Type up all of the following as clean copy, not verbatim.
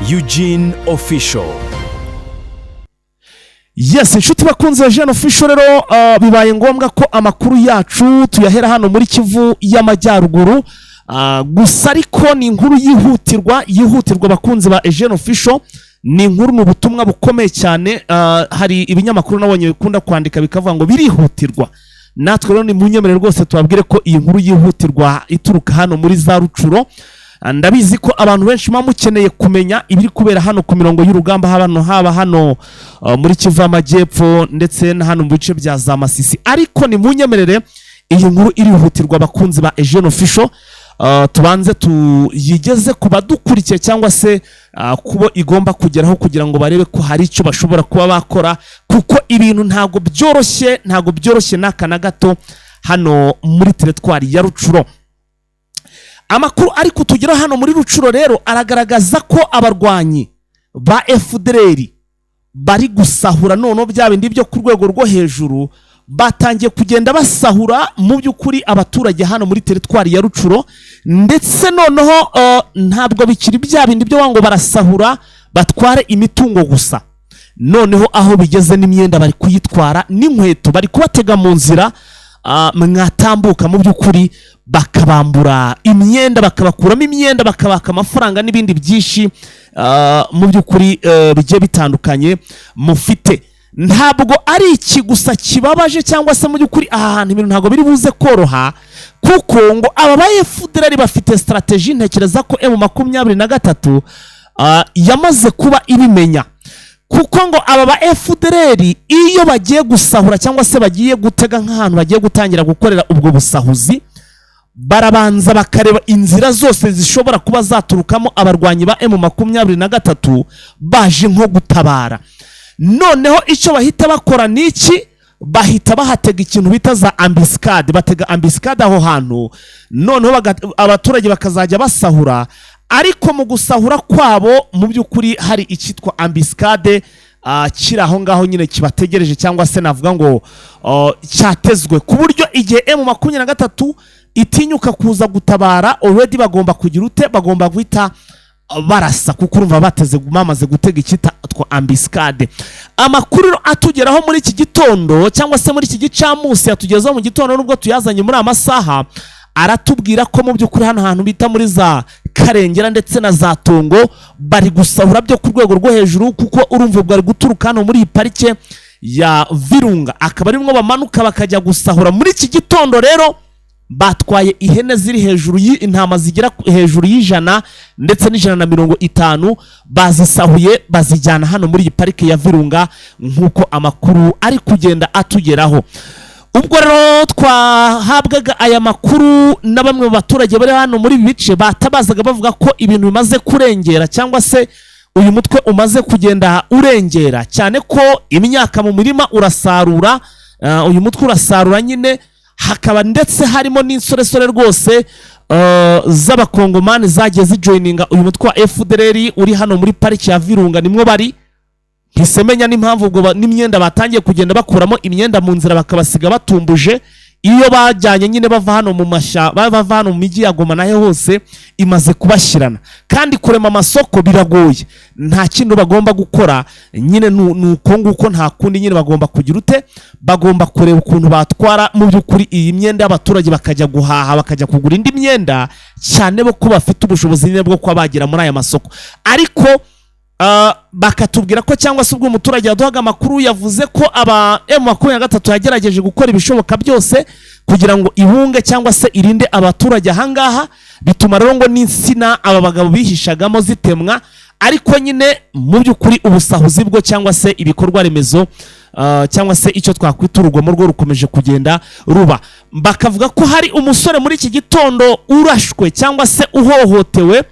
Eugene Official. Yes, inshuti bakunze Eugene Official, rero bibaye ngombwa ko amakuru yacu tuyahera hano muri Kivu y'Amajyaruguru. Gusa ariko ni inkuru yihutirwa, yihutirwa, abakunzi ba Eugene Official. Ni inkuru, ni ubutumwa bukomeye cyane. Hari ibinyamakuru nabonye bikunda kwandika bikavuga ngo birihutirwa. Natwe rero ni munyemerere rwose tubabwire ko iyi nkuru yihutirwa ituruka hano muri za Rutshuru. Ndabizi ko abantu benshi muba mukeneye kumenya ibiri kubera hano ku mirongo y'urugamba, haba hano muri Kivu y'Amajyepfo ndetse na hano mu bice bya za Masisi. Ariko ni munyemerere, iyi nkuru irihutirwa, abakunzi ba Eugene Official. Tubanze tuyigeze ku badukurikiye cyangwa se kubo igomba kugeraho kugira ngo barebe ko hari icyo bashobora kuba bakora, kuko ibintu ntabwo byoroshye, ntabwo byoroshye n'aka na gato hano muri teritwari ya Rutshuru. Amakuru ari kutugeraho hano muri Rutshuru rero aragaragaza ko abarwanyi ba FDLR bari gusahura noneho bya bindi byo ku rwego rwo hejuru. Batangiye kugenda basahura mu by'ukuri abaturage hano muri teritwari ya Rutshuru, ndetse noneho ntabwo bikiri bya bindi byo ngo barasahura batware imitungo gusa. Noneho aho bigeze n'imyenda bari kuyitwara, n'inkweto bari kubatega mu nzira, mwatambuka mu by'ukuri bakabambura imyenda, bakabakuramo imyenda, bakabaka amafaranga n'ibindi byinshi mu by'ukuri bigiye bitandukanye mufite. Ntabwo ari iki gusa kibabaje, cyangwa se mu by'ukuri aha hantu ibintu ntabwo biri buze koroha, kuko ngo aba ba FDLR bafite strategy. Ntekereza ko M23 yamaze kuba ibimenya, kuko ngo aba ba FDLR iyo bagiye gusahura cyangwa se bagiye gutega nk'ahantu bagiye gutangira gukorera ubwo busahuzi, barabanza bakareba inzira zose zishobora kuba zaturukamo abarwanyi ba M23 baje nko gutabara. Noneho icyo bahita bakora ni iki? Bahita bahatega ikintu bita za embuscade. Batega embuscade aho hantu, noneho abaturage bakazajya basahura, ariko mu gusahura kwabo mu by'ukuri hari icyitwa embuscade kiri aho ngaho nyine kibategereje, cyangwa se navuga ngo cyatezwe, ku buryo igihe M23 itinyuka kuza gutabara, already bagomba kugira ute? Bagomba guhita barasa, kuko urumva bateze, bamaze gutega icyitwa embuscade. Amakuru rero atugeraho muri iki gitondo, cyangwa se muri iki gicamunsi, yatugezeho mu gitondo nubwo tuyazanye muri aya masaha, aratubwira ko mu by'ukuri hano hantu bita muri za Karengera ndetse na za Tongo bari gusahura byo ku rwego rwo hejuru, kuko urumva bari guturuka hano muri iyi parike ya Virunga, akaba arimwo bamanuka bakajya gusahura. Muri iki gitondo rero batwaye ihene ziri hejuru y'intama zigera hejuru y'100 ndetse n'150, bazisahuye bazijyana hano muri iyi parike ya Virunga, nk'uko amakuru ari kugenda atugeraho. Ubwo rero twahabwaga aya makuru na bamwe mu baturage bari hano muri ibi bice, batabazaga bavuga ko ibintu bimaze kurengera, cyangwa se uyu mutwe umaze kugenda urengera cyane, ko imyaka mu mirima urasarura, uyu mutwe urasarura nyine, hakaba ndetse harimo n'insoresore rwose z'abakongomani zagiye zijoininga uyu mutwe wa FDLR uri hano muri pariki ya Virunga, nimwo bari. Ntisemenya n'impamvu ubwo n'imyenda batangiye kugenda bakuramo imyenda mu nzira, bakabasiga batumbuje. Iyo bajyanye nyine bava hano mu masha, bava hano mu mijyi ya Goma naho hose imaze kubashyirana, kandi kurema amasoko biragoye. Nta kintu bagomba gukora nyine, ni uko nguko, nta kundi nyine. Bagomba kugira ute? Bagomba kureba ukuntu batwara mu by'ukuri iyi myenda y'abaturage, bakajya guhaha, bakajya kugura indi myenda, cyane bo ko bafite ubushobozi nyine bwo kuba bagera muri aya masoko. Ariko bakatubwira ko, cyangwa se ubwo umuturage yaduhaga amakuru, yavuze ko aba M23 yagerageje gukora ibishoboka byose kugira ngo ibunge cyangwa se irinde abaturage ahangaha. Bituma rero ngo n'insina aba bagabo bihishagamo zitemwa. Ariko nyine mu by'ukuri ubusahuzi bwo, cyangwa se ibikorwa remezo, cyangwa se icyo twakwita urugomo rwo rukomeje kugenda ruba. Bakavuga ko hari umusore muri iki gitondo urashwe cyangwa se uhohotewe,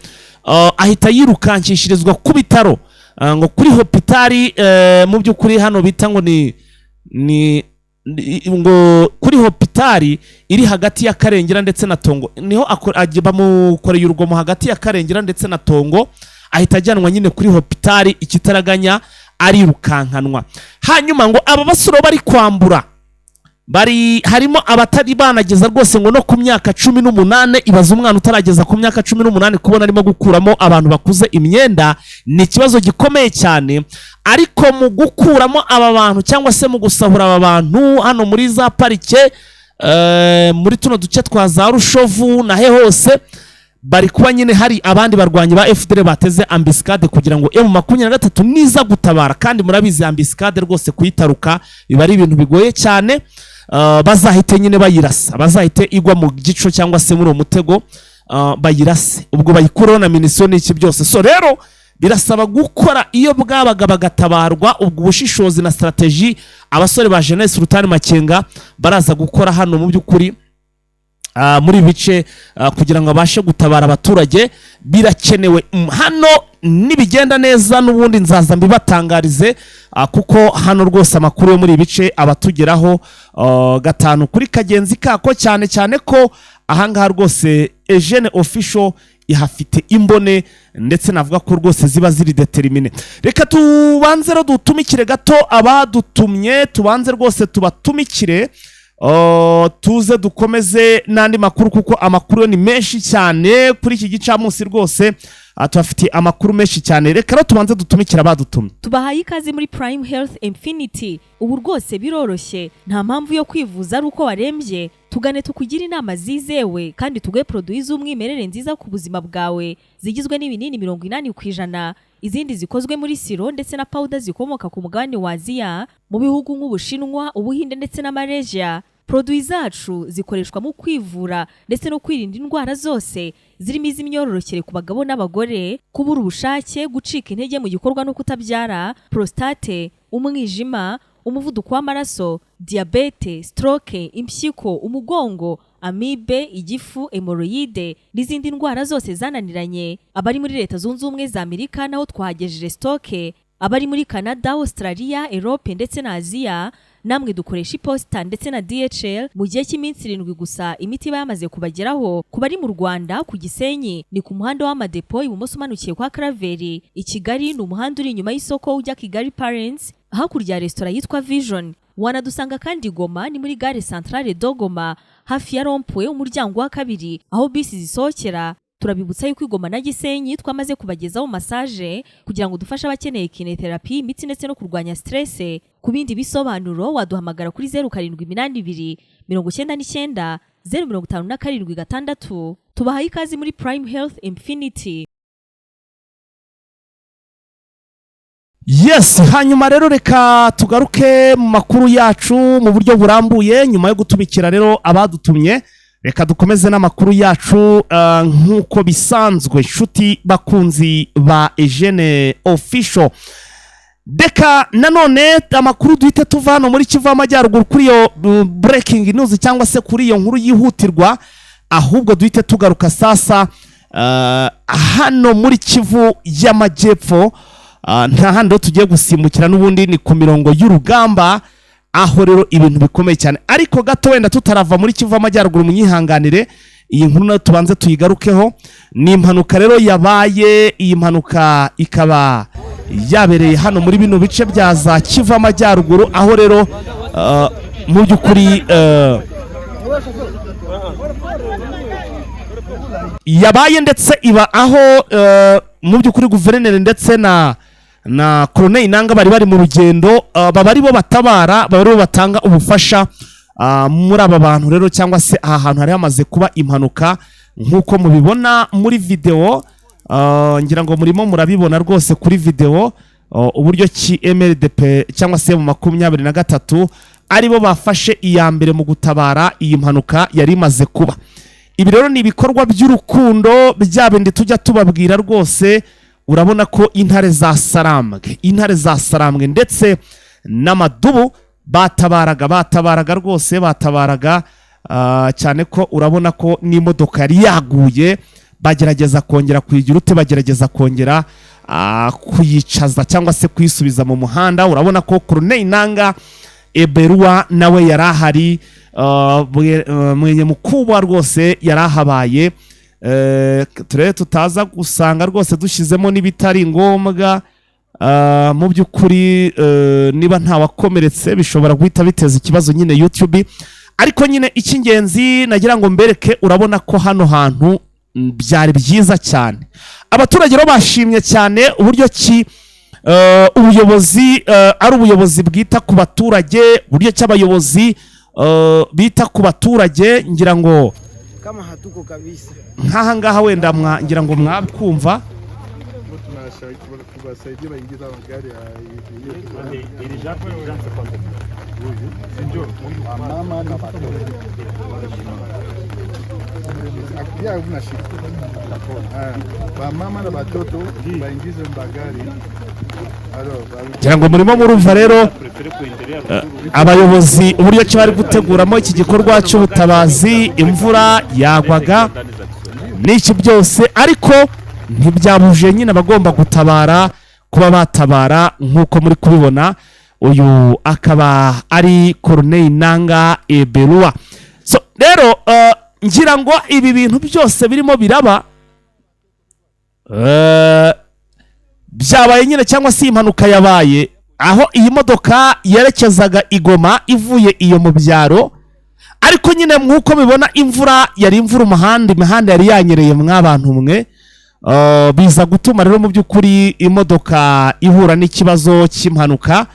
ahita yirukankishirizwa ku bitaro, ngo kuri hopitali mu by'ukuri hano bita ngo ni ngo kuri hopitali iri hagati ya Karengera ndetse na Tongo, niho bamukoreye urugomo hagati ya Karengera ndetse na Tongo, ahita ajyanwa nyine kuri hopitali ikitaraganya, arirukankanwa. Hanyuma ngo aba basore bari kwambura Bari harimo abatari banageza rwose ngo no ku myaka 18. Ibaza umwana utarageza ku myaka 18 kubona arimo gukuramo abantu bakuze imyenda, ni ikibazo gikomeye cyane. Ariko mu gukuramo aba bantu cyangwa se mu gusahura aba bantu hano muri za parike, muri tuno duce twa za Rushovu na he hose, bari kuba nyine hari abandi barwanyi ba FDLR bateze embuscade kugira ngo M23 niza gutabara. Kandi murabizi, embuscade rwose kuyitaruka biba ari ibintu bigoye cyane. Bazahite nyine bayirasa, bazahite igwa mu gico cyangwa se muri uwo mutego, bayirase, ubwo bayikureho na munition n'iki byose. So rero birasaba gukora iyo bwabaga bagatabarwa. Ubwo ubushishozi na strategy abasore ba Jeunesse Sultani Makenga baraza gukora hano mu by'ukuri muri ibi bice, kugira ngo abashe gutabara abaturage birakenewe. Hano nibigenda neza n'ubundi nzaza mbibatangarize, kuko hano rwose amakuru yo muri ibi bice abatugeraho gatanu kuri kagenzi kako, cyane cyane ko ahangaha rwose Eugene Official ihafite imbone, ndetse navuga ko rwose ziba ziri déterminées. Reka tubanze rero dutumikire gato abadutumye, tubanze rwose tubatumikire, tuze dukomeze n'andi makuru, kuko amakuru yo ni menshi cyane kuri iki gicamunsi rwose. Tuhafitiye amakuru menshi cyane. Reka rero tubanze dutumikire abadutumye. Tubahaye ikaze muri Prime Health Infinity. Ubu rwose biroroshye, nta mpamvu yo kwivuza ari uko warembye. Tugane tukugire inama zizewe kandi tuguhe produits z'umwimerere nziza ku buzima bwawe, zigizwe n'ibinini 80%, izindi zikozwe muri sirop ndetse na powder zikomoka ku mugabane wa Aziya, mu bihugu nk'Ubushinwa, Ubuhinde ndetse na Malaysia. Produits zacu zikoreshwa mu kwivura ndetse no kwirinda indwara zose zirimo iz'imyororokere ku bagabo n'abagore, kubura ubushake, gucika intege mu gikorwa no kutabyara, prostate, umwijima, umuvuduko w'amaraso, diyabete, stroke, impyiko, umugongo, amibe, igifu, hémorroïdes n'izindi ndwara zose zananiranye. Abari muri Leta Zunze Ubumwe za Amerika naho twahagejeje stock. Abari muri Canada, Australia, Europe ndetse na Aziya, namwe dukoresha iposita ndetse na DHL. Mu gihe cy'iminsi 7 gusa imiti iba yamaze kubageraho. Ku bari mu Rwanda, ku Gisenyi ni ku muhanda w'Amadepo, ibumoso umanukiye kwa Karaveri. I Kigali ni umuhanda uri inyuma y'isoko ujya Kigali Parents, hakurya ya resitora yitwa Vision. Wanadusanga kandi Goma, ni muri gare Centrale de Goma, hafi ya rond-point, umuryango wa kabiri aho bisi zisohokera. Turabibutsa yuko i Goma na Gisenyi twamaze kubagezaho massage kugira ngo dufashe abakeneye kinésithérapie, imitsi ndetse no kurwanya stress. Ku bindi bisobanuro waduhamagara kuri 0782 99 0576. Tubahaye ikaze muri Prime Health Infinity. Yes, hanyuma rero reka tugaruke mu makuru yacu mu buryo burambuye. Nyuma yo gutumikira rero abadutumye, reka dukomeze n'amakuru yacu nk'uko bisanzwe. Inshuti bakunzi ba Eugene Official, reka nanone amakuru duhite tuva hano muri Kivu y'Amajyaruguru kuri iyo breaking news cyangwa se kuri iyo nkuru yihutirwa, ahubwo duhite tugaruka sasa hano muri Kivu y'Amajyepfo. Nta handi rero tugiye gusimbukira, n'ubundi ni ku mirongo y'urugamba, aho rero ibintu bikomeye cyane. Ariko gato wenda tutarava muri Kivu y'Amajyaruguru, munyihanganire iyi nkuru nayo tubanze tuyigarukeho. Ni impanuka rero yabaye, iyi mpanuka ikaba yabereye hano muri bino bice bya za Kivu y'Amajyaruguru, aho rero mu by'ukuri yabaye, ndetse iba aho mu by'ukuri guverineri ndetse na Colonel Nanga bari mu rugendo, baba ari bo batabara, baba ari bo batanga ubufasha muri aba bantu rero, cyangwa se aha hantu hari hamaze kuba impanuka nk'uko mubibona muri videwo. Ngira ngo murimo murabibona rwose kuri videwo, uburyo ki MRDP cyangwa se M23 aribo bafashe iya mbere mu gutabara iyi mpanuka yari imaze kuba. Ibi rero ni ibikorwa by'urukundo, bya bindi tujya tubabwira rwose. Urabona ko intare za Sarambwe, intare za Sarambwe ndetse n'amadubu batabaraga rwose, batabaraga, cyane ko urabona ko n'imodoka yari yaguye bagerageza kongera kuyigira ute, bagerageza kongera kuyicaza cyangwa se kuyisubiza mu muhanda. Urabona ko Corneille Nanga Eberwa nawe yari ahari, mwenye mukubwa rwose yari ahabaye. Turebe tutaza gusanga rwose dushyizemo n'ibitari ngombwa. Mu by'ukuri niba ntawakomeretse bishobora guhita biteza ikibazo nyine YouTube. Ariko nyine icy'ingenzi nagira ngo mbereke, urabona ko hano hantu byari byiza cyane. Abaturage rero bashimye cyane uburyo ki ubuyobozi ari ubuyobozi bwita ku baturage, uburyo ki abayobozi bita ku baturage. Ngira ngo Kama hatuko kabisa. nk'aha ngaha wenda ngira ngo mwakumva. Kubasaidia baingiza magari ya mama na watoto. Ya hakuna shida. Bamama na batoto baingize magari. Alors, Ngira ngo murimo murumva rero abayobozi uburyo ki bari guteguramo iki gikorwa cy'ubutabazi. Imvura yagwaga n'iki byose, ariko ntibyabuje nyine abagomba gutabara kuba batabara, nk'uko muri kubibona. Uyu akaba ari Corneille Nanga Eberua. So rero ngira ngo ibi bintu byose birimo biraba, byabaye nyine, cyangwa se iyi mpanuka yabaye aho iyi modoka yerekezaga i Goma ivuye iyo mu byaro. Ariko nyine nk'uko mubibona, imvura yari imvura, imihanda yari yanyereye mw'abantu mwe. Biza gutuma rero mu by'ukuri imodoka ihura n'ikibazo cy'impanuka.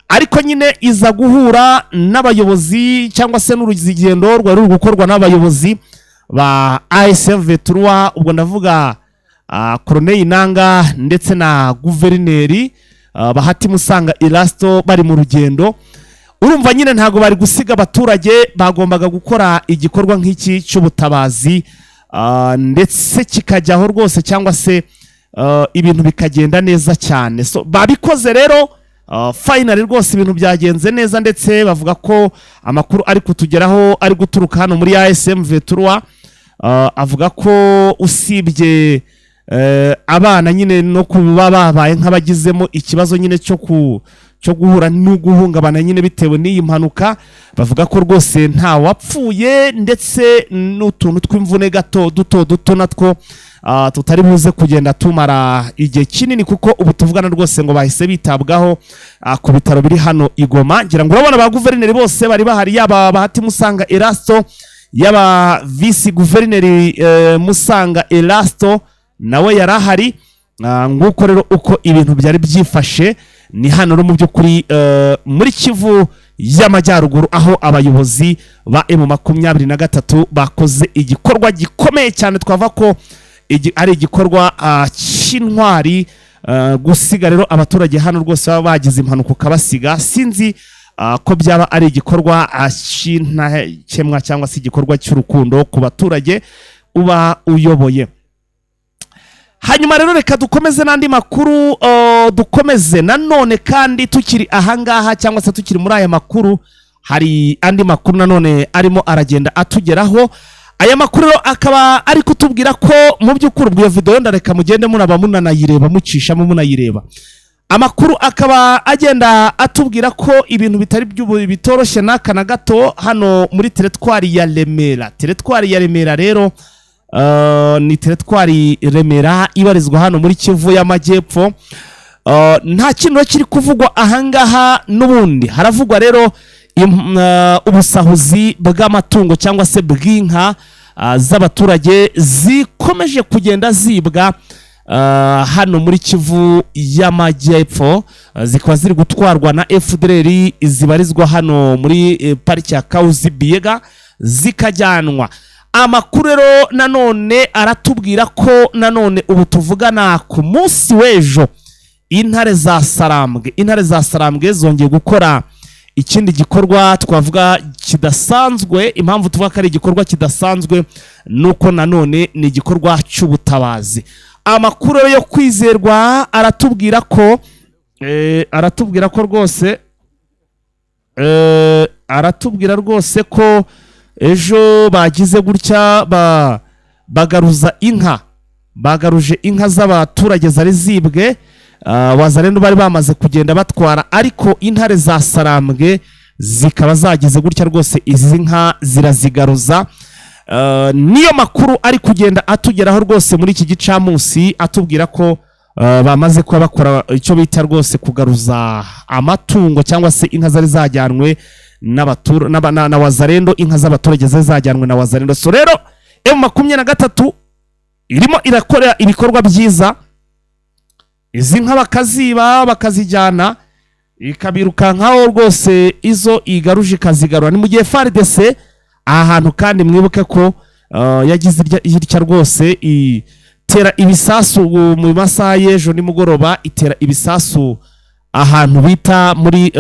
Ariko nyine iza guhura n'abayobozi, cyangwa se n'urugendo rwari ruri gukorwa n'abayobozi ba AFC M23. Ubwo ndavuga Corneille Nanga ndetse na guverineri Bahati Musanga Erasto bari mu rugendo. Urumva nyine ntabwo bari gusiga abaturage, bagombaga gukora igikorwa nk'iki cy'ubutabazi, ndetse kikajyaho rwose, cyangwa se ibintu bikagenda neza cyane. So babikoze rero, finally rwose ibintu byagenze neza. Ndetse bavuga ko amakuru ari kutugeraho ari guturuka hano muri AFC M23 avuga ko usibye abana nyine no kuba babaye nk'abagizemo ikibazo nyine cyo guhura no guhungabana nyine bitewe n'iyi mpanuka, bavuga ko rwose nta wapfuye, ndetse n'utuntu tw'imvune gato duto duto natwo tutari buze kugenda tumara igihe kinini, kuko ubu tuvugana rwose ngo bahise bitabwaho ku bitaro biri hano i Goma. Ngira ngo urabona ba guverineri bose bari bahari, yaba Bahati Musanga Erasto, yaba visi guverineri Musanga Erasto nawe yari ahari. Nguko rero uko ibintu byari byifashe. Ni hano rero mu by'ukuri muri Kivu y'Amajyaruguru, aho abayobozi ba M23 bakoze igikorwa gikomeye cyane, twava ko ari igikorwa cy'intwari. Gusiga rero abaturage hano rwose baba bagize impanuka ukabasiga, sinzi ko byaba ari igikorwa cy'intakemwa cyangwa se igikorwa cy'urukundo ku baturage uba uyoboye. Hanyuma rero reka dukomeze n'andi makuru. Dukomeze nanone kandi tukiri ahangaha, cyangwa se tukiri muri aya makuru, hari andi makuru nanone arimo aragenda atugeraho. Aya makuru rero akaba ari kutubwira ko mu by'ukuri, ubwo iyo video ndareka mugende munaba munanayireba, mucishamo munayireba. Amakuru akaba agenda atubwira ko ibintu bitari bitoroshye n'aka na gato hano muri teritwari ya Remera. Teritwari ya Remera rero ni teritwari Remera ibarizwa hano muri Kivu y'Amajyepfo. Nta kintu kiri kuvugwa ahangaha n'ubundi. Haravugwa rero ubusahuzi bw'amatungo cyangwa se bw'inka z'abaturage zikomeje kugenda zibwa hano muri Kivu y'Amajyepfo, zikaba ziri gutwarwa na FDLR zibarizwa hano muri pariki ya Kahuzi Biega zikajyanwa. Amakuru rero nanone aratubwira ko nanone ubu tuvugana ku munsi w'ejo intare za Sarambwe zongeye gukora ikindi gikorwa twavuga kidasanzwe. Impamvu tuvuga ko ari igikorwa kidasanzwe nuko nanone ni igikorwa cy'ubutabazi. Amakuru yo kwizerwa aratubwira ko rwose aratubwira rwose ko ejo bagize gutya bagaruza inka, bagaruje inka z'abaturage zari zibwe. Wazalendo bari bamaze kugenda batwara, ariko intare za Sarambwe zikaba zagize gutya rwose izi nka zirazigaruza. Niyo makuru ari kugenda atugeraho rwose muri iki gicamunsi, atubwira ko bamaze kuba bakora icyo bita rwose kugaruza amatungo cyangwa se inka zari zajyanwe na Wazalendo, inka z'abaturage zari zajyanwe na Wazalendo. So rero M23 irimo irakora ibikorwa byiza, izi nka bakaziba bakazijyana ikabirukankaho rwose, izo igaruje ikazigarura. Ni mu gihe FARDC aha hantu kandi mwibuke ko yagize irya rwose itera ibisasu mu masaha y'ejo nimugoroba, itera ibisasu ahantu bita muri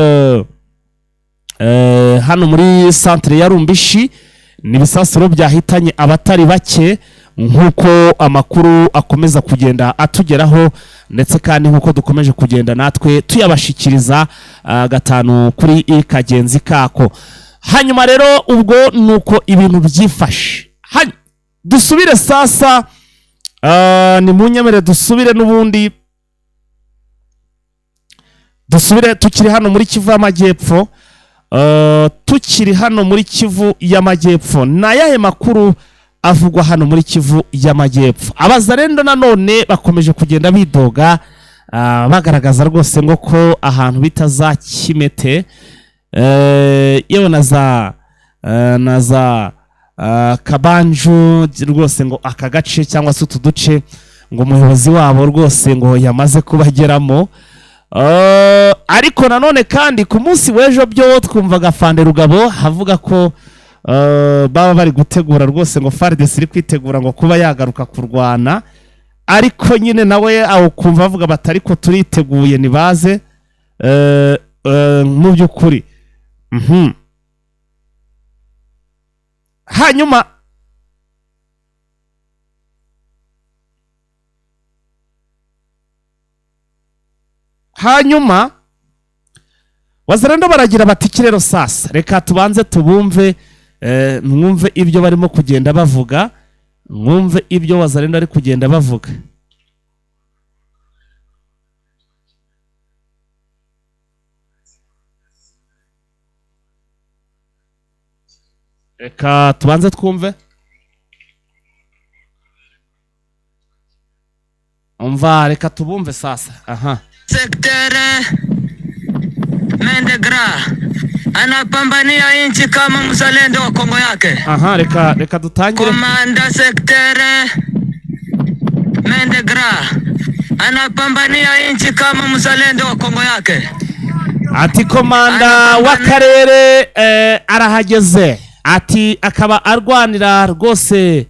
hano muri centre ya Rumbishi. Ni ibisasu rero byahitanye abatari bake nk'uko amakuru akomeza kugenda atugeraho, ndetse kandi nk'uko dukomeje kugenda natwe tuyabashikiriza gatanu kuri kagenzi kako. Hanyuma rero ubwo nuko ibintu byifashe. Dusubire sasa, ni munyemere dusubire n'ubundi, dusubire tukiri hano muri Kivu y'Amajyepfo. Tukiri hano muri Kivu y'Amajyepfo, ni ayahe makuru avugwa hano muri Kivu y'Amajyepfo? Abazarendo nanone bakomeje kugenda bidoga, bagaragaza rwose ngo ko ahantu bita za Kimete, yewe na za Kabanju rwose, ngo aka gace cyangwa se utu duce ngo umuyobozi wabo rwose ngo yamaze kubageramo. Ariko nanone kandi ku munsi w'ejo byo twumvaga Fande Rugabo havuga ko baba bari gutegura rwose ngo FARDC iri kwitegura ngo kuba yagaruka kurwana, ariko nyine nawe aho kumva avuga bati ariko turiteguye nibaze mu by'ukuri. Hanyuma Wazalendo baragira bati iki rero sasa reka tubanze tubumve, mwumve ibyo barimo kugenda bavuga, mwumve ibyo Wazalendo ari kugenda bavuga. Reka tubanze twumve. Umva, reka tubumve sasa. Aha. Sektere Mendegra anapambania nchi kama mzalendo wa Kongo yake. Aha, reka dutangire. Komanda Sektere Mendegra anapambania nchi kama mzalendo wa Kongo yake. Ati komanda w'akarere arahageze, ati akaba arwanira rwose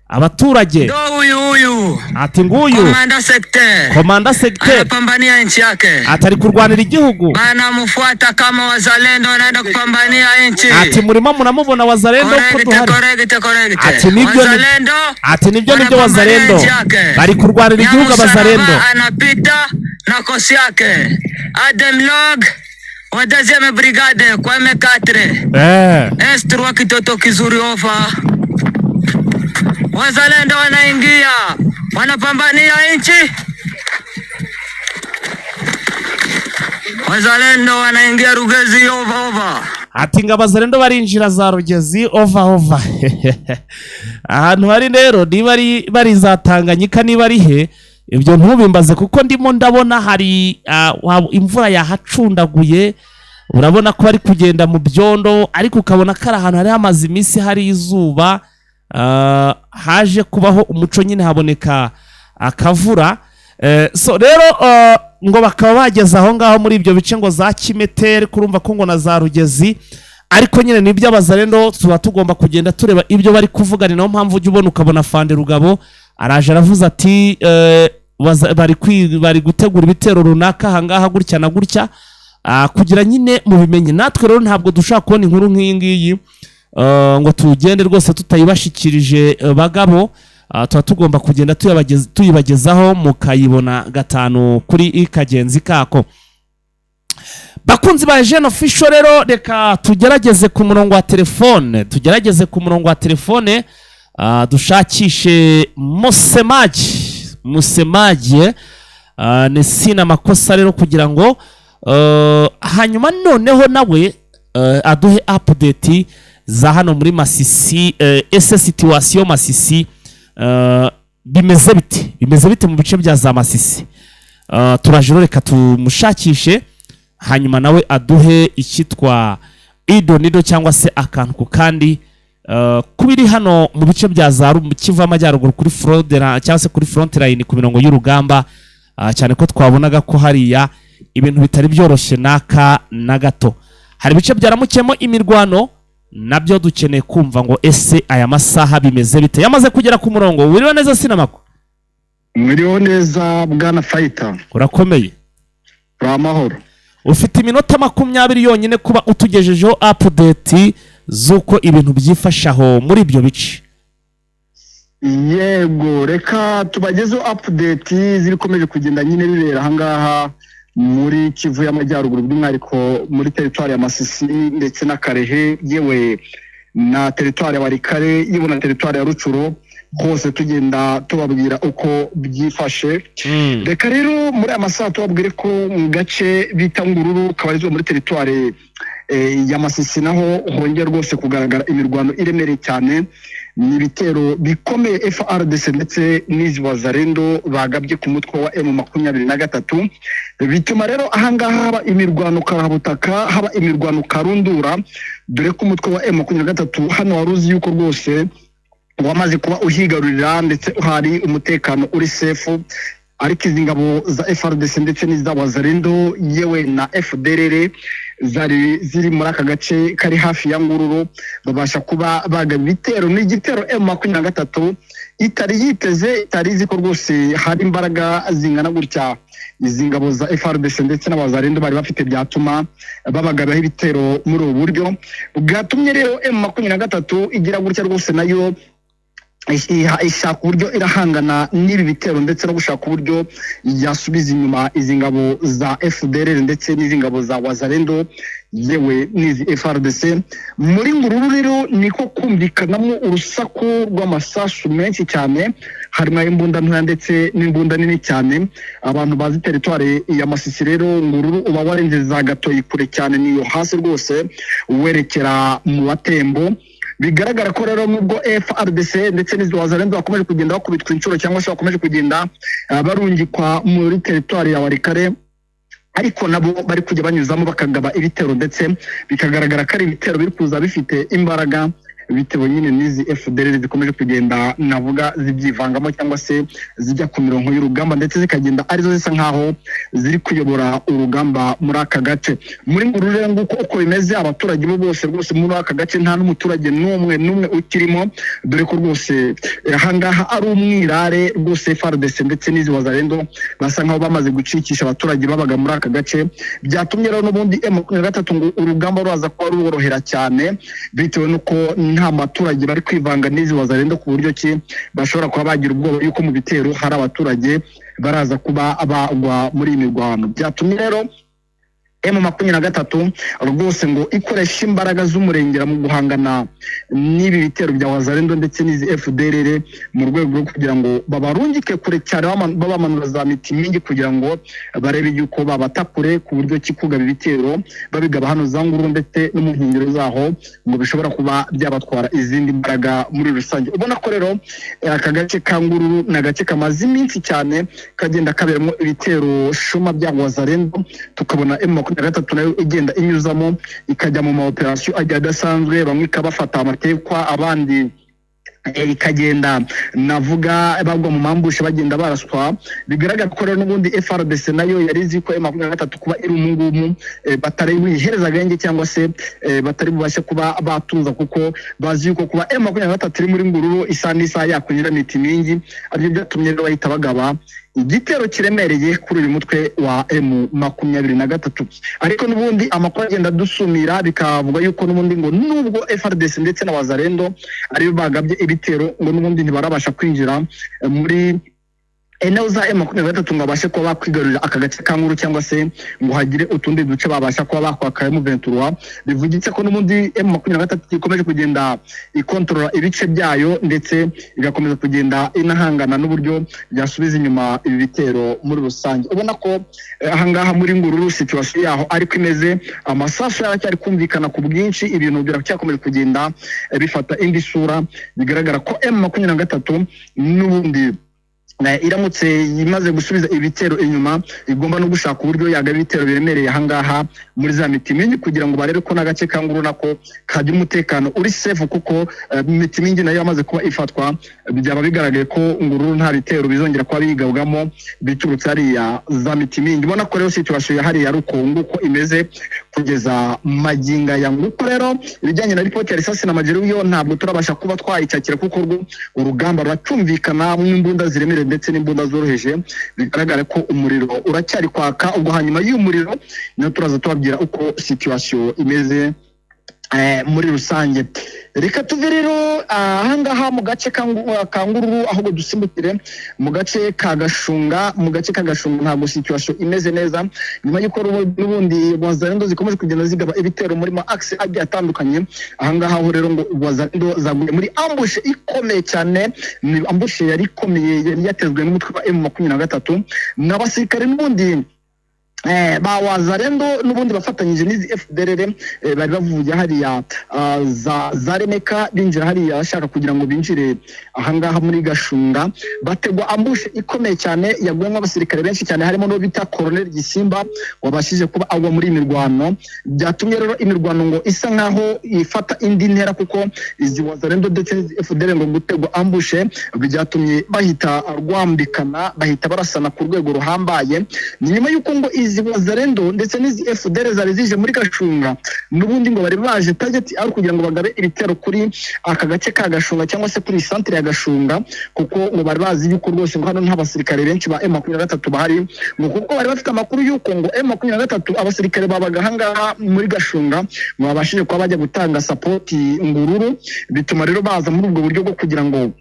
abaturage. Ndo huyu huyu. Ati nguyu Komanda Sekter Komanda Sekter anapambania nchi yake, atari kurwanira igihugu, anamfuata kama wazalendo wanaenda kupambania nchi. Ati murimo muramubona wazalendo ko duhari. Correct. Ati nibyo wazalendo, ati nibyo nibyo wazalendo bari kurwanira igihugu abazalendo. Anapita na kosi yake Adam Log wa deuxième brigade kwa M4 S3 kitoto kizuri ofa. Wazalendo wanaingia wanapambania nchi. Wazalendo wanaingia Rugezi ova ova. Ati ngo abazalendo barinjira za Rugezi ova ova. Ahantu hari rero niba bari za Tanganyika niba ari he ibyo ntubimbaze, kuko ndimo ndabona hari imvura yahacundaguye, urabona ko bari kugenda mu byondo, ariko ukabona ko ari ahantu hari hamaze iminsi hari izuba. Haje kubaho umuco nyine haboneka akavura. So rero ngo bakaba bageze aho ngaho muri ibyo bice ngo za Kimetere, kurumva ko ngo na za Rugezi, ariko nyine nibyo abazalendo tuba tugomba kugenda tureba ibyo bari kuvuga. Ni nayo mpamvu ujya ubona ukabona Fande Rugabo araje aravuze ati bari gutegura ibitero runaka ahangaha gutya na gutya, kugira nyine mubimenye. Natwe rero ntabwo dushobora kubona inkuru nk'iyi ngiyi ngo tugende rwose tutayibashikirije bagabo. Tuba tugomba kugenda tuyibagezaho mukayibona gatanu kuri kagenzi kako. Bakunzi ba Jeune Official rero reka tugerageze ku murongo wa telefone, dushakishe Musemaji ni sina makosa rero kugira ngo hanyuma noneho nawe aduhe update za hano muri Masisi. Ese situation Masisi bimeze bite mu bice bya za Masisi? Turaje rero, reka tumushakishe, hanyuma nawe aduhe icyitwa ido nido cyangwa se akantu ku kandi kubiri hano mu bice bya za Kivu y'Amajyaruguru kuri front cyangwa se kuri front line, ku mirongo y'urugamba, cyane ko twabonaga ko hariya ibintu bitari byoroshye n'aka na gato. Hari ibice byaramukiyemo imirwano, nabyo dukeneye kumva ngo ese aya masaha bimeze bite? Yamaze kugera ku murongo. Wiriwe neza, Sinamako? Mwiriho neza, bwana Fayita. Urakomeye? Uri amahoro. Ufite iminota 20 yonyine kuba utugejejeho update z'uko ibintu byifashe aho muri ibyo bice. Yego, reka tubagezeho update zibikomeje kugenda nyine bibera ahangaha muri Kivu y'Amajyaruguru, by'umwihariko muri teritwari ya Masisi ndetse na Karehe, yewe na teritwari ya Walikale, yewe na teritwari ya Rutshuru, hose tugenda tubabwira uko byifashe. Reka rero muri aya masaha tubabwire ko mu gace bita Ngururu kabarizwa muri teritwari ya Masisi, naho hongera rwose kugaragara imirwano iremereye cyane. Ni ibitero bikomeye FARDC ndetse n'izi Wazalendo bagabye ku mutwe wa M23, bituma rero ahangaha haba imirwano karahabutaka, haba imirwano karundura, dore ko umutwe wa M23 hano wari uzi yuko rwose wamaze kuba uhigarurira ndetse hari umutekano uri safe, ariko izi ngabo za FARDC ndetse n'iza Wazalendo yewe na FDLR zari ziri muri aka gace kari hafi ya Ngururu babasha kuba bagaba ibitero. Ni igitero M23 itari yiteze, itari izi ko rwose hari imbaraga zingana gutya izi ngabo za FARDC ndetse n'Abazalendo bari bafite byatuma babagabaho ibitero muri ubu buryo. Bwatumye rero M23 igira gutya rwose nayo ishaka uburyo irahangana n'ibi bitero ndetse no gushaka uburyo yasubiza inyuma izi ngabo za FDLR ndetse n'izi ngabo za Wazalendo yewe n'izi FARDC. Muri Ngururu rero niko kumvikanamo urusaku rw'amasasu menshi cyane, harimo imbunda ntoya ndetse n'imbunda nini cyane. Abantu bazi teritwari ya Masisi rero, Ngururu uba warenze za Gatoyi kure cyane, niyo hasi rwose werekera mu Batembo. Bigaragara ko rero nubwo FARDC ndetse n'izi Wazalendo bakomeje kugenda bakubitwa inshuro cyangwa se bakomeje kugenda barungikwa muri teritwari ya Walikale, ariko nabo bari kujya banyuzamo bakagaba ibitero, ndetse bikagaragara ko ari ibitero biri kuza bifite imbaraga, bitewe nyine n'izi FDLR zikomeje kugenda navuga zibyivangamo cyangwa se zijya ku mirongo y'urugamba, ndetse zikagenda arizo zisa nkaho ziri kuyobora urugamba muri aka gace. Muri Ngururu rero nguko uko bimeze. Abaturage bo bose rwose muri aka gace nta n'umuturage n'umwe n'umwe ukirimo, dore ko rwose ahangaha ari umwirare rwose. FARDC ndetse n'izi Wazalendo basa nkaho bamaze gucikisha abaturage babaga muri aka gace. Byatumye rero n'ubundi M23 ngo urugamba ruraza kuba ruborohera cyane, bitewe n'uko nta baturage bari kwivanga n'izi Wazalendo, ku buryo ki bashobora kuba bagira ubwoba yuko mu bitero hari abaturage baraza kuba bagwa muri iyi mirwano. Byatumye rero M23 rwose ngo ikoresha imbaraga z'umurengera mu guhangana n'ibi bitero bya Wazalendo ndetse n'izi FDLR, mu rwego rwo kugira ngo babarungike kure cyane, babamanura za miti mingi kugira ngo barebe yuko babata kure, ku buryo ki kugaba ibitero babigaba hano za Ngururu ndetse no mu nkengero zaho ngo bishobora kuba byabatwara izindi mbaraga muri rusange. Ubona ko rero aka gace ka Ngururu ni agace kamaze iminsi cyane kagenda kaberamo ibitero shuma bya Wazalendo, tukabona M23 nayo igenda inyuzamo ikajya mu ma operation agiye adasanzwe, bamwe ikabafata amatekwa, abandi ikagenda navuga bagwa mu mambushe, bagenda baraswa. Bigaragara ko rero n'ubundi FARDC nayo yari izi ko M23 kuba iri umungumu batari buyihereza agahenge cyangwa se batari bubashe kuba batuza, kuko bazi yuko kuba M23 iri muri Ngururu isaha n'isaha yakunyura miti mingi, aribyo byatumye rero bahita bagaba igitero kiremereye kuri uyu mutwe wa M23. Ariko n'ubundi amakuru agenda dusumira bikavuga yuko n'ubundi ngo nubwo FARDC ndetse na Wazalendo aribo bagabye ibitero, ngo n'ubundi ntibarabasha kwinjira muri eneo za M23 ngo babashe kuba bakwigarurira aka gace ka Nguru cyangwa se ngo hagire utundi duce babasha kuba bakwaka M23. Bivugitse ko n'ubundi M23 ikomeje kugenda ikontorora ibice byayo, ndetse igakomeza kugenda inahangana n'uburyo byasubiza inyuma ibi bitero muri rusange. Ubona ko ahangaha muri Ngururu situation yaho ariko imeze, amasasu yaracyari kumvikana ku bwinshi, ibintu biracyakomeje kugenda bifata indi sura. Bigaragara ko M23 n'ubundi Iramutse imaze gusubiza ibitero inyuma, igomba no gushaka uburyo yagaba ibitero biremereye ahangaha muri za Mitimingi, kugira ngo barebe ko n'agace ka Nguru nako kagira umutekano uri safe, kuko Mitimingi nayo yamaze kuba ifatwa, byaba bigaragaye ko Nguru nta bitero bizongera kuba bigabwamo biturutse hariya za Mitimingi. Ubona ko rero situation ya hariya ari uko nguko imeze kugeza magingo aya. Nguko rero ibijyanye na ripoti ya risasi na majeruhi yo ntabwo turabasha kuba twayicakira, kuko urugamba ruracyumvikana n'imbunda ziremereye ndetse n'imbunda zoroheje. Bigaragara ko umuriro uracyari kwaka. Ubwo hanyuma y'uyu muriro niyo turaza tubabwira uko situation imeze muri rusange. Reka tuve rero ahangaha mu gace ka Ngururu, ahubwo dusimbukire mu gace ka Gashunga. Mu gace ka Gashunga ntabwo situation imeze neza, nyuma y'uko n'ubundi Wazalendo zikomeje kugenda zigaba ibitero muri ma axe agiye atandukanye. Ahangaha ho rero ngo Wazalendo zaguye muri ambush ikomeye cyane. Ni ambush yari ikomeye, yari yatezwe n'umutwe wa M23 n'abasirikare n'ubundi ba Wazalendo, n'ubundi bafatanyije n'izi FDLR, bari bavuye hariya za Remeka, binjira hariya bashaka kugira ngo binjire ahangaha muri Gashunga, bategwa ambush ikomeye cyane yaguyemo abasirikare benshi cyane, harimo n'uwo bita Colonel Gisimba wabashije kuba agwa muri iyi mirwano. Byatumye rero imirwano ngo isa nkaho ifata indi ntera, kuko izi Wazalendo ndetse n'izi FDLR ngo gutegwa ambush byatumye bahita rwambikana, bahita barasana ku rwego ruhambaye. Ni nyuma y'uko ngo izi Wazalendo ndetse n'izi FDL zari zije muri Gashunga, n'ubundi ngo bari baje target ari kugira ngo bagabe ibitero kuri aka gace ka Gashunga cyangwa se kuri centre ya Gashunga, kuko ngo bari bazi yuko rwose ngo hano nta basirikare benshi ba M23 bahari, ngo kuko bari bafite amakuru yuko ngo M23 abasirikare babaga ahangaha muri Gashunga ngo babashije kuba bajya gutanga support Ngururu. Bituma rero baza muri ubwo buryo bwo kugira ngo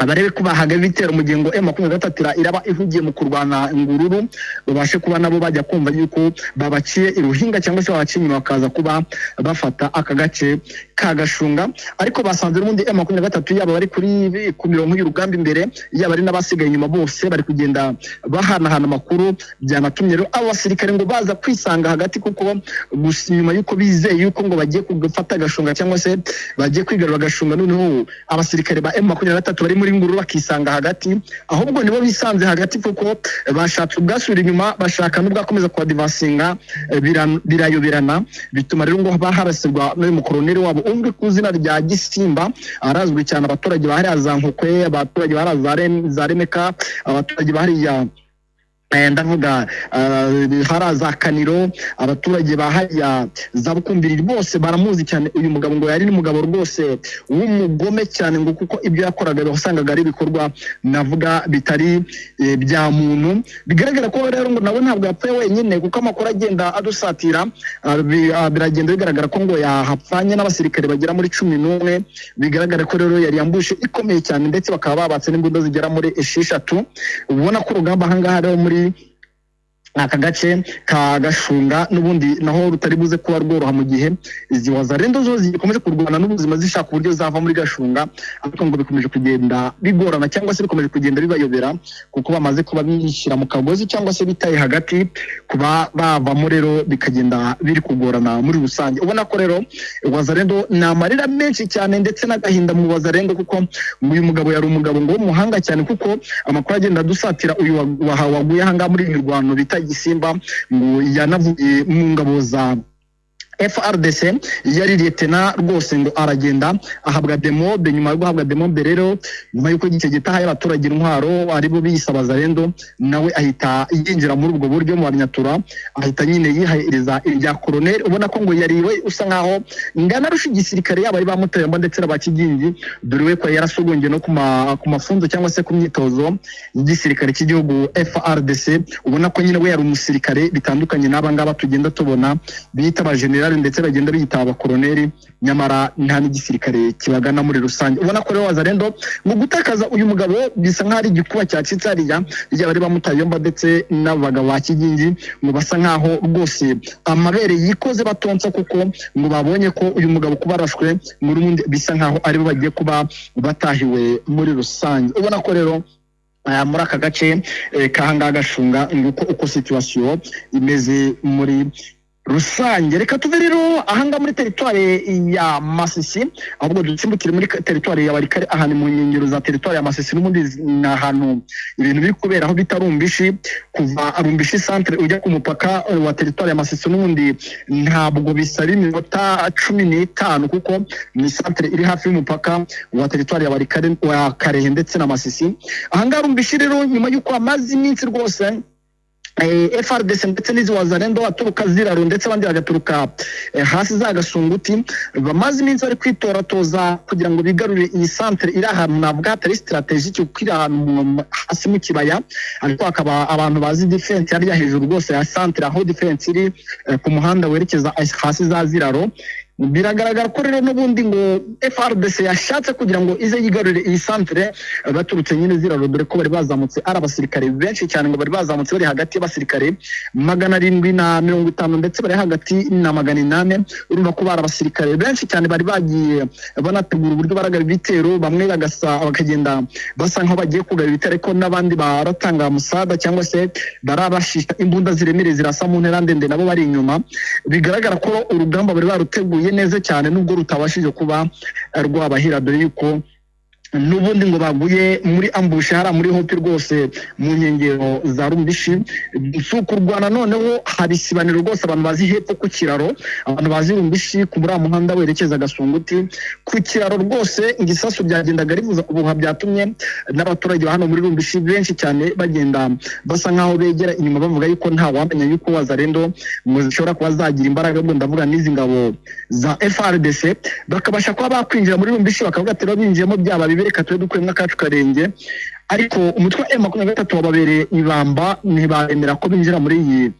abarebe ko bahaga ibitero mu gihe ngo M23 iraba ihugiye mu kurwana Ngururu, babashe kuba nabo bajya kumva yuko babaciye iruhinga cyangwa se babaciye inyuma, bakaza kuba bafata aka gace ka Gashunga. Ariko basanze n'ubundi M23 yaba bari ku mirongo y'urugamba imbere, yaba ari n'abasigaye inyuma, bose bari kugenda bahanahana amakuru. Byanatumye rero abo basirikare ngo baza kwisanga hagati, kuko gusa nyuma y'uko bizeye yuko ngo bagiye gufata Gashunga cyangwa se bagiye kwigarura Gashunga, noneho abasirikare ba M23 bari muri Nguru bakisanga hagati. Ahubwo nibo bisanze hagati, kuko bashatse ubwasubira inyuma, bashaka n'ubwakomeza kuadvancinga, birayoberana. Bituma rero ngo baharasirwa n'uyu mukoroneri wabo uzwi ku izina rya Gisimba, arazwi cyane. Abaturage ba hariya za Nkokwe, abaturage ba hariya za Remeka, abaturage ba hariya ndavuga hariya za Kaniro, abaturage ba hariya za Bukumbiri, bose baramuzi cyane uyu mugabo. Ngo yari n'umugabo rwose w'umugome cyane, ngo kuko ibyo yakoraga wasangaga ari ibikorwa navuga bitari bya muntu. Bigaragara ko rero ngo nawe ntabwo yapfuye wenyine, kuko amakuru agenda adusatira, biragenda bigaragara ko ngo yahapfanye n'abasirikare bagera muri 11. Bigaragara ko rero yari ambush ikomeye cyane, ndetse bakaba babatse n'imbunda zigera muri 6. Ubona ko urugamba ahangaha rero muri aka gace ka Gashunga n'ubundi naho rutari buze kuba rworoha, mu gihe izi Wazalendo zo zikomeje kurwana n'ubuzima zishaka uburyo zava muri Gashunga, ariko ngo bikomeje kugenda bigorana cyangwa se bikomeje kugenda bibayobera, kuko bamaze kuba bishyira mu kagozi cyangwa se bitaye hagati, kuba bavamo rero bikagenda biri kugorana muri rusange. Ubona ko rero Wazalendo ni amarira menshi cyane ndetse n'agahinda mu Wazalendo, kuko ngo uyu mugabo yari umugabo ngo w'umuhanga cyane, kuko amakuru agenda adusatira, uyu waguye ahangaha muri iyi mirwano bita Gisimba ngo yanavuye mu ngabo za FARDC, yari lieutenant rwose. Ngo aragenda ahabwa demobe. Nyuma yo guhabwa demobe rero, nyuma y'uko icyo gitaha y'abaturage intwaro aribo biyise Abazalendo, nawe ahita yinjira muri ubwo buryo mu Banyatura, ahita nyine yihereza irya koroneri. Ubona ko ngo yari we usa nkaho ngana arusha igisirikare, yaba ari ba Mutayomba ndetse na ba Kigingi, dore we ko yarasogongeye no ku mafunzo cyangwa se ku myitozo y'igisirikare cy'igihugu FARDC. Ubona ko nyine we yari umusirikare, bitandukanye n'aba ngaba tugenda tubona biyita abajenerali ndetse bagenda biyita abakoroneri, nyamara nta n'igisirikare kibagana muri rusange. Ubona ko rero Wazalendo ngo gutakaza uyu mugabo bisa nk'aho ari igikuba cyacitse hariya, yaba ari ba Mutayomba ndetse n'abagabo ba Kigingi, ngo basa nk'aho rwose amabere yikoze batonsa, kuko ngo babonye ko uyu mugabo kuba arashwe muri ubundi bisa nk'aho aribo bagiye kuba batahiwe muri rusange. Ubona ko rero muri aka gace k'ahangaha Gashunga, nguko uko situation imeze muri rusange. Reka tuve rero ahangaha muri teritwari ya Masisi, ahubwo dusimbukire muri teritwari ya Barikare, ahantu mu nkengero za teritwari ya Masisi. N'ubundi ni ahantu ibintu biri kubera, aho bita Rumbishi. Kuva Rumbishi centre ujya ku mupaka wa teritwari ya Masisi n'ubundi ntabwo bisaba iminota 15, kuko ni centre iri hafi y'umupaka wa teritwari ya Barikare, wa Karehe ndetse na Masisi. Ahangaha Rumbishi rero, nyuma y'uko hamaze iminsi rwose FRDC ndetse n'izi Wazalendo baturuka Ziraro ndetse abandi bagaturuka hasi za Gasunguti, bamaze iminsi bari kwitoratoza kugira ngo bigarurire iyi centre iri ahantu navuga hatari stratégique, kuko iri ahantu hasi mu kibaya, ariko hakaba abantu bazi defense harya hejuru rwose ya centre, aho defense iri ku muhanda werekeza hasi za Ziraro. Biragaragara ko rero n'ubundi ngo FRDC yashatse kugira ngo ize yigarurire iyi centre baturutse nyine Ziraro, dore ko bari bazamutse ari abasirikare benshi cyane. Ngo bari bazamutse bari hagati y'abasirikare 750 ndetse bari hagati na 800. Urumva ko bari abasirikare benshi cyane, bari bagiye banategura uburyo baragaba ibitero, bamwe bagasa bakagenda basa nkaho bagiye kugaba ibitero, ariko n'abandi baratanga musada cyangwa se barabashisha imbunda ziremereye zirasa mu ntera ndende, nabo bari inyuma. Bigaragara ko urugamba bari baruteguye neza cyane, nubwo rutabashije kuba rwabahira, dore yuko n'ubundi ngo baguye muri ambush hariya muri hopi rwose mu nkengero za Rumbishi. Si ukurwana, noneho hari isibaniro rwose. Abantu bazi hepfo ku kiraro, abantu bazi Rumbishi ku muri muhanda werekeza Gasunguti, ku kiraro rwose igisasu byagendaga rivuza ubuhuha, byatumye n'abaturage ba hano muri Rumbishi benshi cyane bagenda basa nkaho begera inyuma, bavuga yuko nta wamenya yuko Wazalendo ngo zishobora kuba zagira imbaraga, ubwo ndavuga n'izi ngabo za FRDC, bakabasha kuba bakwinjira muri Rumbishi, bakavuga ati rero binjiyemo byaba bibi, reka tube dukuyemo akacu karenge. Ariko umutwe wa M23 wababereye ibamba, ntibemera ko binjira muri iyi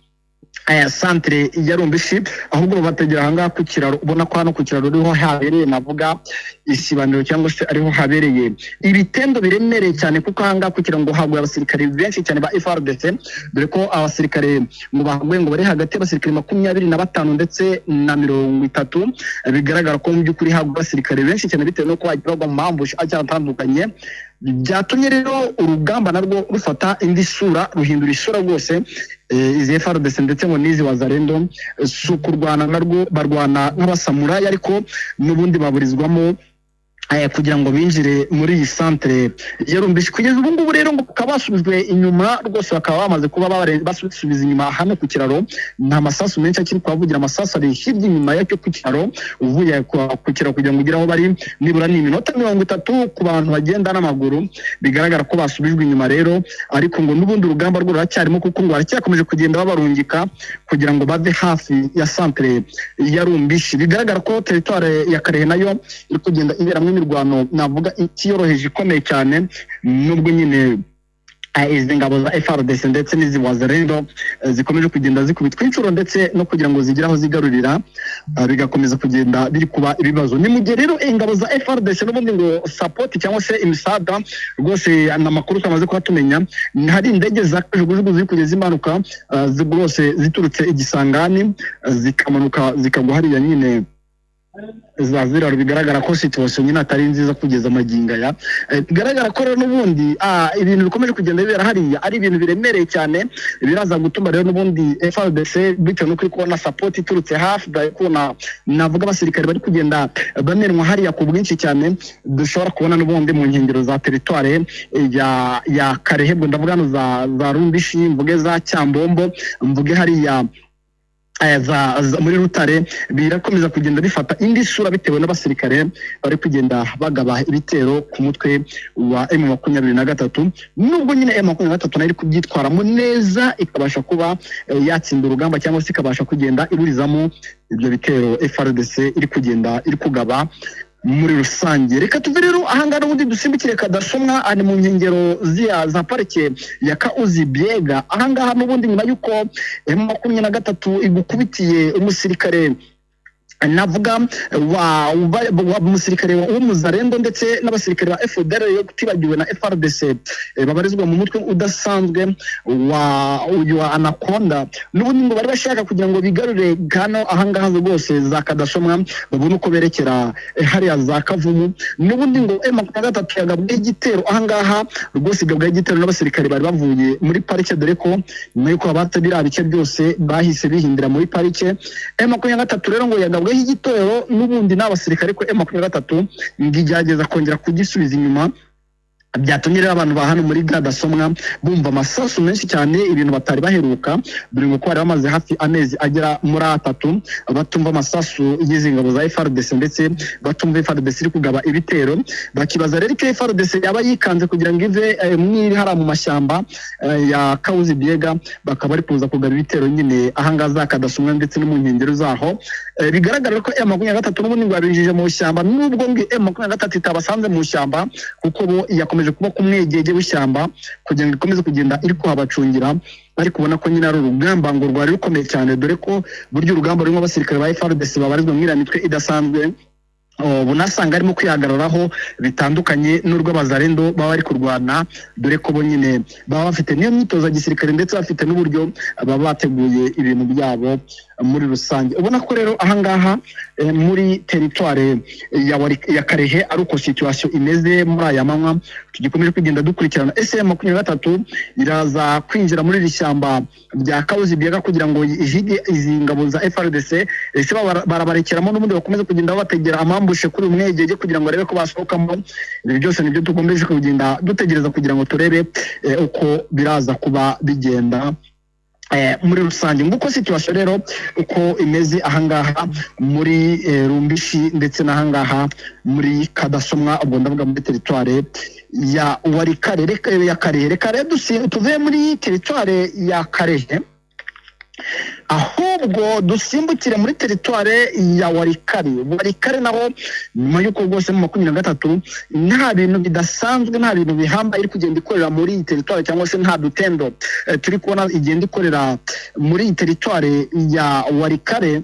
aya santere ya Rumbishi, ahubwo babategera ahangaha ku kiraro. Ubona ko hano ku kiraro ariho habereye navuga isibaniro cyangwa se ariho habereye ibitendo biremereye cyane, kuko ahangaha ku kiraro ngo haguye abasirikare benshi cyane ba FRDC, dore ko abasirikare ngo bahaguye ngo bari hagati y'abasirikare 25 ndetse na 30. Bigaragara ko mu by'ukuri haguye abasirikare benshi cyane bitewe n'uko bagiye bagwa mu ma ambush agiye atandukanye. Byatumye rero urugamba narwo rufata indi sura, ruhindura isura rwose. Izi FRDC ndetse ngo n'izi Wazalendo si ukurwana, narwo barwana nk'abasamurayi, ariko n'ubundi baburizwamo kugira ngo binjire muri iyi santere ya Rumbishi. Kugeza ubu ngubu rero ngo bakaba basubijwe inyuma rwose, bakaba bamaze kuba basubiza inyuma hano ku kiraro. Nta masasu menshi akiri kuhavugira, amasasu ari hirya inyuma yacyo ku kiraro. Uvuye ku kiraro kugira ngo ugere aho bari nibura ni iminota 30 ku bantu bagenda n'amaguru. Bigaragara ko basubijwe inyuma rero, ariko ngo n'ubundi urugamba rwo ruracyarimo, kuko ngo baracyakomeje kugenda babarungika kugira ngo bave hafi ya santere ya Rumbishi. Bigaragara ko teritwari ya Karehe nayo iri kugenda iberamo imirwano navuga itiyoroheje, ikomeye cyane, nubwo nyine izi ngabo za FRDC ndetse n'izi Wazalendo zikomeje kugenda zikubitwa inshuro, ndetse no kugira ngo zigire aho zigarurira bigakomeza kugenda biri kuba ibibazo. Ni mu gihe rero ingabo za FRDC n'ubundi ngo support cyangwa se imisada rwose, ni amakuru tumaze kuba tumenya, hari indege za kajugujugu ziri kugeza imanuka rwose ziturutse igisangani, zikamanuka zikagwa hariya nyine za Ziraro. Bigaragara ko situation nyine atari nziza kugeza amagingo aya. Bigaragara ko rero n'ubundi ibintu bikomeje kugenda bibera hariya ari ibintu biremereye cyane, biraza gutuma rero n'ubundi FRDC, bitewe n'uko iri kubona support iturutse hafi, bari kubona navuga abasirikare bari kugenda bamenwa hariya ku bwinshi cyane, dushobora kubona n'ubundi mu nkengero za teritware ya Karehe, ubwo ndavuga hano za Rumbishi, mvuge za Cyambombo, mvuge hariya za muri Rutare, birakomeza kugenda bifata indi sura bitewe n'abasirikare bari kugenda bagaba ibitero ku mutwe wa M23, nubwo nyine M23 nayo iri kubyitwaramo neza, ikabasha kuba yatsinda urugamba cyangwa se ikabasha kugenda iburizamo ibyo bitero FRDC iri kugenda iri kugaba muri rusange. Reka tuve rero ahangaha n'ubundi dusimbukire Kadasomwa, ari mu nkengero ziya za parike ya Kauzi Biega. Ahangaha n'ubundi nyuma y'uko M23 igukubitiye umusirikare Navuga wa musirikare w'umuzarendo ndetse n'abasirikare ba FDR, yo kutibagiwe na FRDC, babarizwa mu mutwe udasanzwe wa uyu wa Anaconda. N'ubundi ngo bari bashaka kugira ngo bigarure kano ahangaha rwose za Kadashomwa, babone uko berekera hariya za Kavumu. N'ubundi ngo M23 yagabwe igitero ahangaha rwose, igabwa igitero n'abasirikare bari bavuye muri parike, dore ko nyuma y'uko abatse biriya bice byose bahise bihindira muri parike. M23 rero ngo yagabweho igitero n'ubundi n'abasirikare, ko M23 ngo igerageza kongera kugisubiza inyuma. Byatumye rero abantu ba hano muri Gadasomwa bumva amasasu menshi cyane, ibintu batari baheruka, dore ngo ko bari bamaze hafi amezi agera muri 3 batumva amasasu y'izi ngabo za FARDC, ndetse batumva FARDC iri kugaba ibitero. Bakibaza rero icyo FARDC yaba yikanze kugira ngo ive mwiri hariya mu mashyamba ya Kahuzi Biega, bakaba bari kuza kugaba ibitero nyine ahangaha za Kadasomwa ndetse no mu nkengero zaho. Bigaragara ko M23 n'ubundi ngo yabinjije mu ishyamba, nubwo ngo M23 itabasanze mu ishyamba, kuko bo yakomeje kuba ku mwegege w'ishyamba kugira ngo ikomeze kugenda iri kuhabacungira. Ariko ubona ko nyine ari urugamba ngo rwari rukomeye cyane, dore ko burya urugamba rurimo abasirikare ba FARDC babarizwa muri iriya mitwe idasanzwe bunasanga arimo kwihagararaho, bitandukanye n'urw'abazarendo baba bari kurwana, dore ko bo nyine baba bafite n'iyo myitozo ya gisirikare, ndetse bafite n'uburyo baba bateguye ibintu byabo muri rusange. Ubona ko rero ahangaha muri teritware ya Karehe ari uko situation imeze muri aya manywa. Tugikomeje kugenda dukurikirana ese M23 iraza kwinjira muri iri shyamba rya Kahuzi Biega kugira ngo ihige izi ngabo za FARDC, ese barabarekeramo n'ubundi bakomeze kugenda babategera amambushe kuri umwegege kugira ngo barebe ko basohokamo? Ibi byose nibyo dukomeje kugenda dutegereza kugira ngo turebe uko biraza kuba bigenda muri rusange. Nguko situation rero uko imeze ahangaha muri Rumbishi ndetse n'ahangaha muri Kadasomwa, ubwo ndavuga muri teritware ya Warikare ya Karehe. Reka rero tuve muri teritware ya Karehe, ahubwo dusimbukire muri teritware ya Warikare. Warikare naho nyuma y'uko rwose mu 23 nta bintu bidasanzwe, nta bintu bihamba iri kugenda ikorera muri iyi teritware, cyangwa se nta dutendo turi kubona igenda ikorera muri iyi teritware ya Warikare.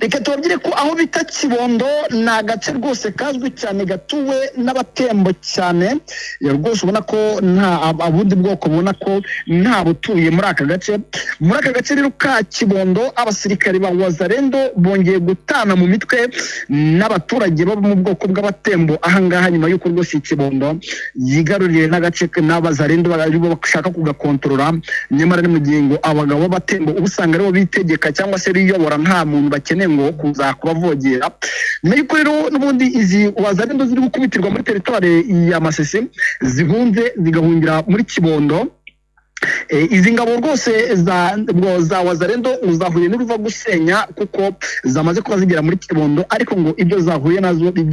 Reka tubabwire ko aho bita Kibondo ni agace rwose kazwi cyane, gatuwe n'abatembo cyane rwose, ubona ko nta abundi bwoko, ubona ko nta butuye muri aka gace. Muri aka gace rero ka Kibondo, abasirikare ba Wazarendo bongeye gutana mu mitwe n'abaturage bo mu bwoko bw'abatembo ahangaha, nyuma y'uko rwose Kibondo yigaruriye n'agace n'abazarendo aribo bashaka kugakontorora. Nyamara ni mu gihe ngo abagabo b'abatembo uba usanga aribo bitegeka cyangwa se biyobora, nta muntu bakeneye ngo kuza kubavogera. Nyuma y'uko rero n'ubundi izi wazarendo ziri gukubitirwa muri teritware ya Masisi, zihunze zigahungira muri Kibondo. Izi ngabo rwose za Wazarendo zahuye n'uruva gusenya, kuko zamaze kuba zigera muri Kibondo, ariko ngo ibyo zahuye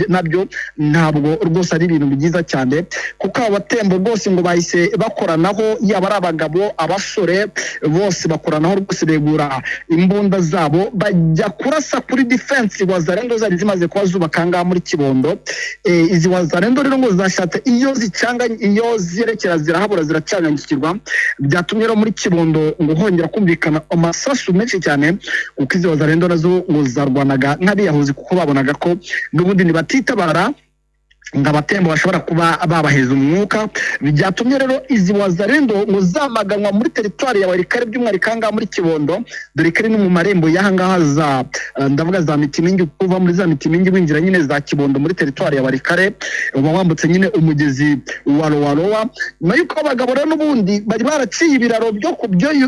nabyo ntabwo rwose ari ibintu byiza cyane, kuko aba batembo rwose ngo bahise bakoranaho, yaba ari abagabo abasore bose bakoranaho rwose, begura imbunda zabo bajya kurasa kuri defense Wazarendo zari zimaze kuba zubaka ngaha muri Kibondo. Izi Wazarendo rero ngo zashatse iyo zicanga, iyo zerekera zirahabura, ziracanganyikirwa. Byatumye rero muri Kibondo ngo hongera kumvikana amasasu menshi cyane, kuko izi Wazarendo nazo ngo zarwanaga nk'abiyahuzi, kuko babonaga ko n'ubundi nibatitabara ngo abatembo bashobora kuba babaheza umwuka. Byatumye rero izi Wazarendo ngo zamaganwa muri teritwari ya Warikare, by'umwihariko ahangaha muri Kibondo, dore ko ari no mu marembo y'ahangaha za ndavuga za Mitimingi, kuva muri za Mitimingi winjira nyine za Kibondo muri teritwari ya Warikare, uba wambutse nyine umugezi wa Rowarowa. Nyuma y'uko abagabo rero n'ubundi bari baraciye ibiraro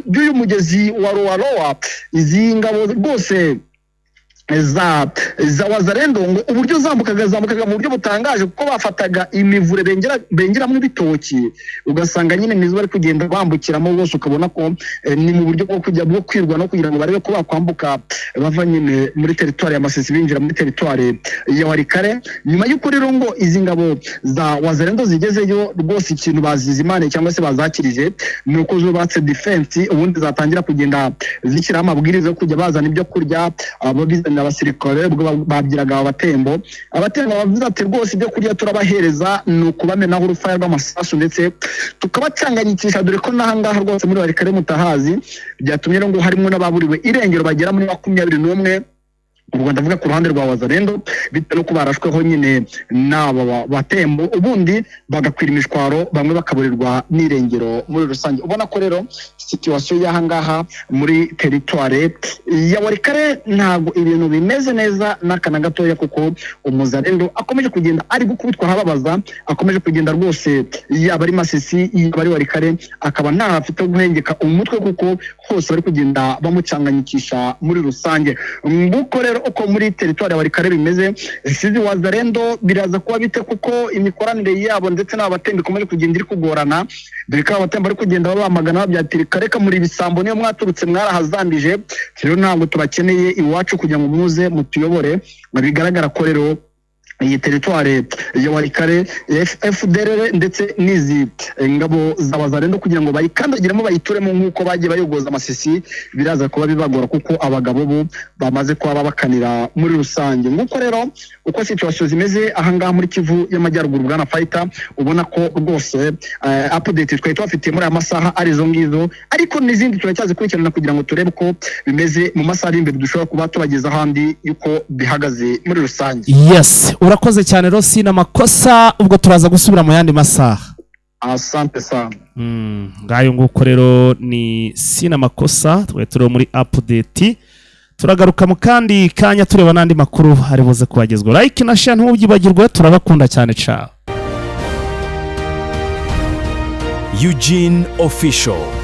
by'uyu mugezi wa Rowarowa, izi ngabo rwose za Wazarendo ngo uburyo zambukaga mu buryo butangaje, kuko bafataga imivure bengeramo ibitoki, ugasanga nyine nizo bari kugenda bambukiramo bose, ukabona ko ni mu buryo bwo kujya bwo kwirwa no kugira ngo barebe ko bakwambuka bava nyine muri teritwari ya Masisi binjira muri teritwari ya Warikare. Nyuma y'uko rero ngo izi ngabo za Wazarendo zigezeyo rwose, ikintu bazizimane cyangwa se bazakirije ni uko zubatse defense, ubundi zatangira kugenda zishyiraho amabwiriza yo kujya bazana ibyo kurya abo bizanira abasirikare. Ubwo babyiraga abatembo bavuze ati rwose ibyo kurya turabahereza ni ukubamenaho urufaya rw'amasasu ndetse tukabacanganyikisha, dore ko n'ahangaha rwose muri Warikare mutahazi. Byatumye rero ngo harimo n'ababuriwe irengero bagera muri 21. Ubwo ndavuga ku ruhande rwa Wazalendo, bitewe nuko barashweho nyine n'aba batembo, ubundi bagakwira imishwaro, bamwe bakaburirwa n'irengero muri rusange. Ubona ko rero situation y'aha ngaha muri territoire ya Walikale ntabwo ibintu bimeze neza n'aka na gatoya, kuko umuzalendo akomeje kugenda ari gukubitwa ahababaza, akomeje kugenda rwose, yaba ari Masisi, yaba ari Walikale, akaba ntaho afite ho guhengeka umutwe, kuko hose bari kugenda bamucanganyikisha muri rusange. Nguko rero uko muri territoire ya Walikale bimeze. Sizi Wazalendo biraza kuba bite, kuko imikoranire yabo ndetse n'abatemba ikomeje kugenda iri kugorana, dore ko abatemba bari kugenda babamagana babyatira kareka muri ibisambo, niyo mwaturutse mwarahazambije, rero ntabwo tubakeneye iwacu kugira ngo muze mutuyobore. Bigaragara ko rero iyi territoire ya Walikale, FDLR ndetse n'izi ngabo za Wazalendo kugira ngo bayikandagiremo, bayituremo nk'uko bagiye bayogoza Amasisi, biraza kuba bibagora, kuko abagabo bo bamaze kuba babakanira muri rusange. Nguko rero uko situation zimeze ahangaha muri Kivu y'Amajyaruguru, bwana Fighter. Ubona ko rwose update twari tubafitiye muri aya masaha ari izo ngizo, ariko n'izindi turacyazikurikirana kugira ngo turebe uko bimeze mu masaha ari imbere, dushobora kuba tubageza ahandi yuko bihagaze muri rusange. Yes, urakoze cyane Rosi n'amakosa. Ubwo turaza gusubira mu yandi masaha. Asante sana. Ngayo nguko rero ni Sina Makosa twari turiho muri update. Turagaruka mu kandi kanya tureba n'andi makuru ari buze kubagezwa. Like na share ntubyibagirwe, turabakunda cyane. Ciao. Eugene Official.